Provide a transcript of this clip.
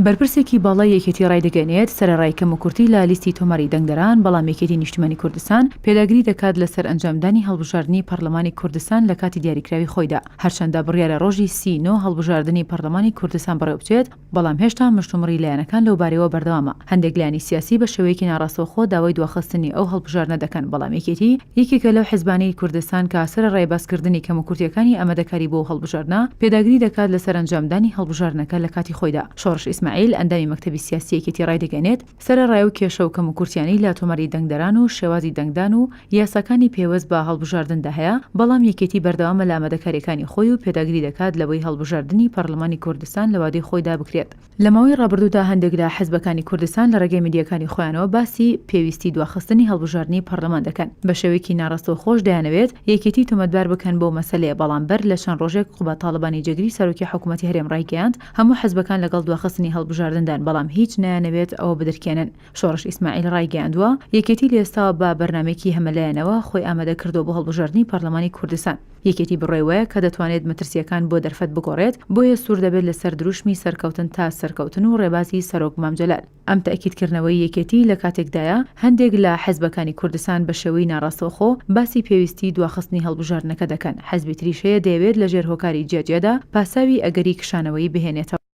بەرپرسێکی باڵای یەکێتی ڕایدەگەیەنێت، سەرەڕای کەموکورتی لە لیستی تۆماری دەنگدەران، بەڵام یەکێتی نیشتیمانی کوردستان پێداگری دەکات لەسەر ئەنجامدانی هەڵبژاردنی پەڕلەمانی کوردستان لە کاتی دیاریکراوی خۆیدا، هەرچەندە بڕیارە ڕۆژی سی نۆ هەڵبژاردنی پەڕلەمانی کوردستان بەڕێوەبچێت، بەڵام هێشتا مشتومڕی لایەنەکان لەوبارەیەوە بەردەوامە، هەندێک لایەنی سیاسی بە شێوەیەکی ناڕاستەوخۆ داوای دواخستنی ئەو هەڵبژاردنە دەکەن، بەڵام یەکێتی یەکێکە لەو حزبانەی کوردستان کە سەرەڕای باسکردنی کەموکورتییەکانی ئامادەکاری بۆ هەڵبژاردنە، پێداگری دەکات لەسەر ئەنجامدانی هەڵبژاردنەکە لە کاتی خۆیدا. شۆڕش ئیسماعیل، ئەندامی مەکتەبی سیاسی یەکێتی ڕایدەگەیەنێت، سەرەڕای ئەو کێشە و کەموکورتیانەی لە تۆماری دەنگدەران و شێوازی دەنگدان و یاساکانی پەیوەست بە هەڵبژاردندا هەیە، بەڵام یەکێتی بەردەوامە لە ئامادەکارییەکانی خۆی و پێداگری دەکات لەوەی هەڵبژاردنی پەڕلەمانی کوردستان لە وادەی خۆیدا بکرێت. لە ماوەی ڕابردوودا هەندێک لە حزبەکانی کوردستان لە ڕێگەی میدیاکانی خۆیانەوە باسی پێویستی دواخستنی هەڵبژاردنی پەڕلەمان دەکەن، بە شێوەیەکی ناڕاستەوخۆش دەیانەوێت یەکێتی تۆمەتبار بکەن بەو مەسەلەیە، بەڵام بەر لە چەند ڕۆژێک قوباد تاڵەبانی جێگری سەرۆکی حکومەتی هەرێم ڕایگەیاند، هەموو حزبەکان لەگەڵ دواخستنی هەڵبژاردندان، بەڵام هیچ نایانەوێت ئەوە بدرکێنن. شۆڕش ئیسماعیل ڕایگەیاندووە، یەکێتی لە ئێستاوە بە بەرنامەیەکی هەمەلایەنەوە خۆی ئامادە کردووە بۆ هەڵبژاردنی پەڕلەمانی کوردستان. یەکێتی بڕوای وایە کە دەتوانێت مەترسییەکان بۆ دەرفەت بگۆڕێت، بۆیە سوور دەبێت لەسەر دروشمی سەرکەوتن تا سەرکەوتن و ڕێبازی سەرۆک مام جەلال. ئەم تەئکیدکردنەوەی یەکێتی لە کاتێکدایە، هەندێک لە حزبەکانی کوردستان بە شێوەی ناڕاستەوخۆ باسی پێویستی دواخستنی هەڵبژاردنەکە دەکەن، حزبی تریش هەیە دەیەوێت لە ژێر هۆکاری جیاجیادا پاساوی ئەگەری کشانەوەی بهێنێتەوە.